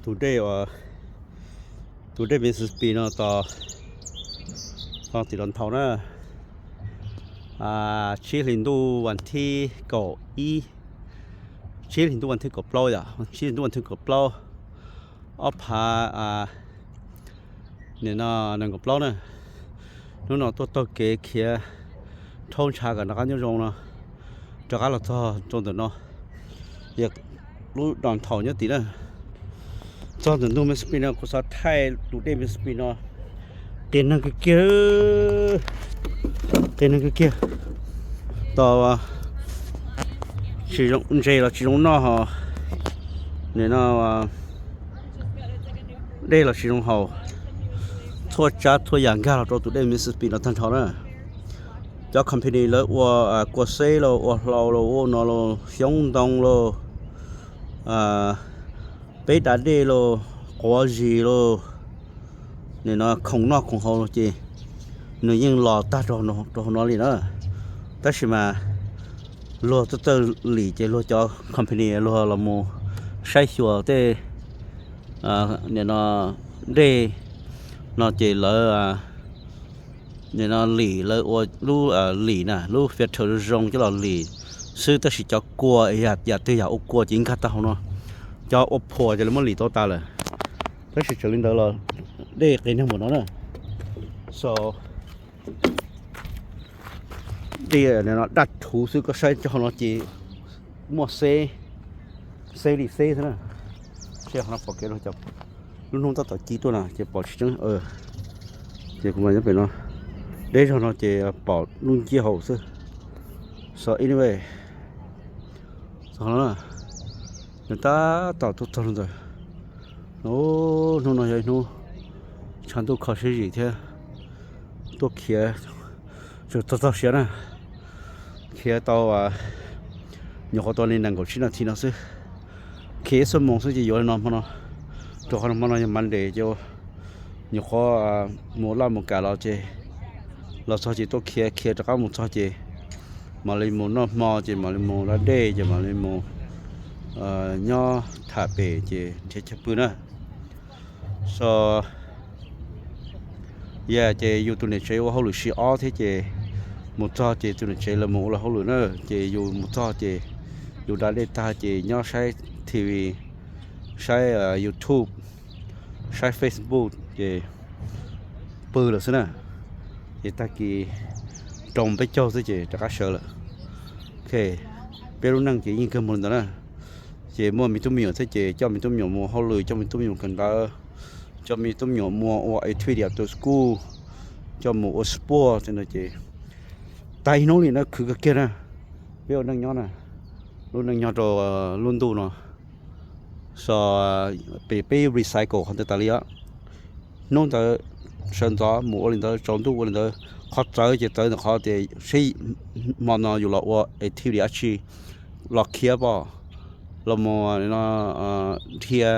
Tus dej, tus dej Mississippi no tos, tos tim los nthaus na. Tsib hlis ntuj vas thib kaum ib, tsib hlis ntuj vas thib kaum plaub yom, tsib hlis ntuj vas thib kaum plaub, ob phav nim no nees nkaum plaub na. Hnub no tuaj taug kev khiav rhaub ntshav kom noj qab nyob zoo no, rov qab los txog rau ntawm no, yog lub downtown nyob tim na. Txog ntawm ntug Mississippi no kuv xav thaij tus dej Mississippi no, qias neeg kawg kiag, qias neeg kawg kiag. Tos tsis zoo ntses los tsis zoo noj ho, nim no dej los tsis zoo haus, txhua tsav txhua yam nkag los rau tus dej Mississippi no tag nrho na. Cov company lawv ua kua xeb los ua hlau los ua no los xyoob ntoo los peb da dej los quav zis los, nim no khoom noj khoom haus ces nws yeej los tag rau hauv no li na. Tab sis mas luag txawj txawj lim ces luag cov company luag los mus saib xyuas tej nim no dej no ces lawv nim no lim, lawv ua lub lim na, lub filter zoo coj los lim xwb, tab sis cov kua yam twg yam ua kua ces nkag tag hauv no. Cov ua phuam ces lawv muab lim tau tas lawm, tab sis txawm li ntawd los dej qias neeg npaum no na. So dej no daj rhuv xwb, koj saib cov hauv no ces muaj xeb, xeb li xeb xwb na. Seb qhov no pom kev, lub hnub tab tom ci tuaj na ces pom tsis tseeb. Ces kuv mas nyob pem no, deb zog no ces pom lub nciab hauv xwb. So anyway, nws tab tom tuaj txog rau ntawm no. Hnub no yog ib hnub tshav ntuj kho siab zim thiab, tuaj khiav tsuas txog txog siav na. Khiav tau nyuam qhuav tau li nees nkaum tsib nas this no xwb. Khiav ib xuab moos xwb ces yuav li no hmo no, rau qhov hmo no yog Monday ces nyuam qhuav mus laj mus kam los ces, los txog ces tuaj khiav, khiav rov qab mus txog ces mam li mus noj hmo ces mam li mus da dej ces mam li mus nyob tham pem ces nrhiav chaw pw na. So yog ces yus tus niam tsev ua hauj lwm shift off thiab ces mus txog ces tus niam tsev lawv mus ua lawv hauj lwm na, ces yus mus txog ces yus da dej tag ces nyob saib T V, saib YouTube, saib Facebook ces pw lawm xwb na. Ces tag kis rau peb caug xwb ces rov qab sawv lawm. Ok, peb lub neej ces yeej kawg mus li ntawd na. Ces muaj me tub me nyuam thiab ces coj me tub me nyuam mus hauj lwm, coj me tub me nyuam kawm ntawv, coj me tub me nyuam mus ua activity after school, coj mus ua sport no ces tag ib hnub li na, khwv kawg kiag na. Peb ua neej nyob na, lub neej nyob rau lub ntuj no, so peb recycle qhov ntawd tas li os. Hnub ntawd sawv ntxov mus ua li ntawd, tsaus ntuj ua li ntawd. Qhov txawv ces txawv ntawm qhov tias seb hmo no yus los ua activity dab tsi, los khiav pom, los mus no dhia,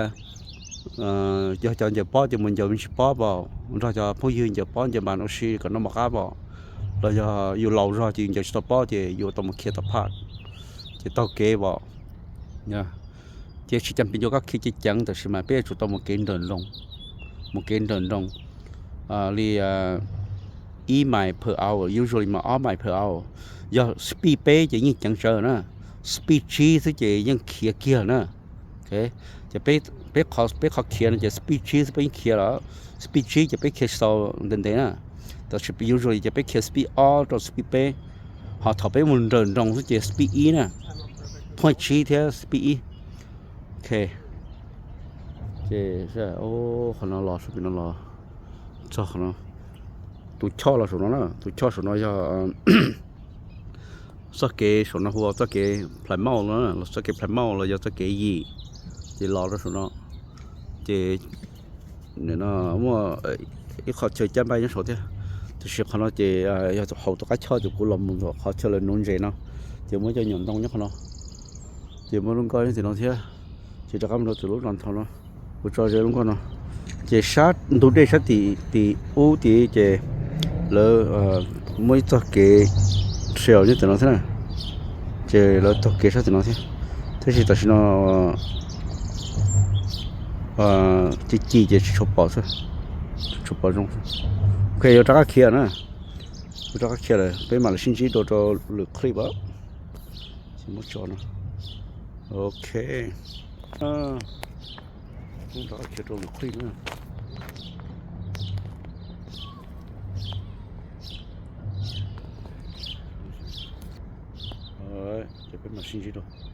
yog cov ncaws pob ces mus ncaws me ntsis pob pom, nrog cov phooj ywg ncaws pob ncaws npas ua si kom noj mov qab pom, los yog yus laus zog ces yus ncaws tsis tau pob ces yus tau mus khiav tom park ces taug kev pom. Ces tsis cam pes yuav koj khiav ceev ceev, tab sis mas peb yuav tsum tau mus kev nrawm nroos, mus kev nrawm nroos li ib mile per hour, usually mas ob mile per hour. Yog speed peb ces yeej ceev tsawv na, speed tsib xwb ces yeej khiav kiag na. Ces peb, peb qhov khiav no ces speed tsib xwb peb yeej khiav lawm, speed tsib ces peb khiav tsis tau ntev ntev na. Tab sis usually ces peb khiav speed ob rau speed peb, ho thaum peb mus nrawm nroos xwb ces speed ib na, point tsib thiab speed ib. Ok, ces qhov no los, no los txog qhov no, tus choj los saum no na, tus choj saum no yog txoj kev saum no hu ua txoj kev Plymouth no, los txoj kev Plymouth los yog txoj kev yim, ces los rau saum no. Ces muaj ib qho chaw cab npaij nyob saud thiab, tab sis qhov no ces yog hauv tus qab choj ces kuv los mus ntawm qhov chaw lawv nuv ntses no, ces muaj cov nyuam ntoo nyob qhov no, ces muaj lub nkoj nyob tim no thiab. Ces rov qab mus rau tus lub downtown no, kuv tso ze lub nkoj no. Ces sab ntug dej sab tim, tim ub tid ces lawv muaj ib txoj kev trail nyob tim no thiab na, ces lawv taug kev sab tim no thiab. Tab sis tam sim no Ci ci ces tsis tshua pom xwb, tsis tshua pom zoo xwb. Ok, yuav rov qab khiav na, yuav rov qab khiav lawm, peb mam li sib ntsib dua rau lwm clip. Muab tso no. Ok, rov qab khiav rau lwm clip na. Ces peb mam sib ntsib dua.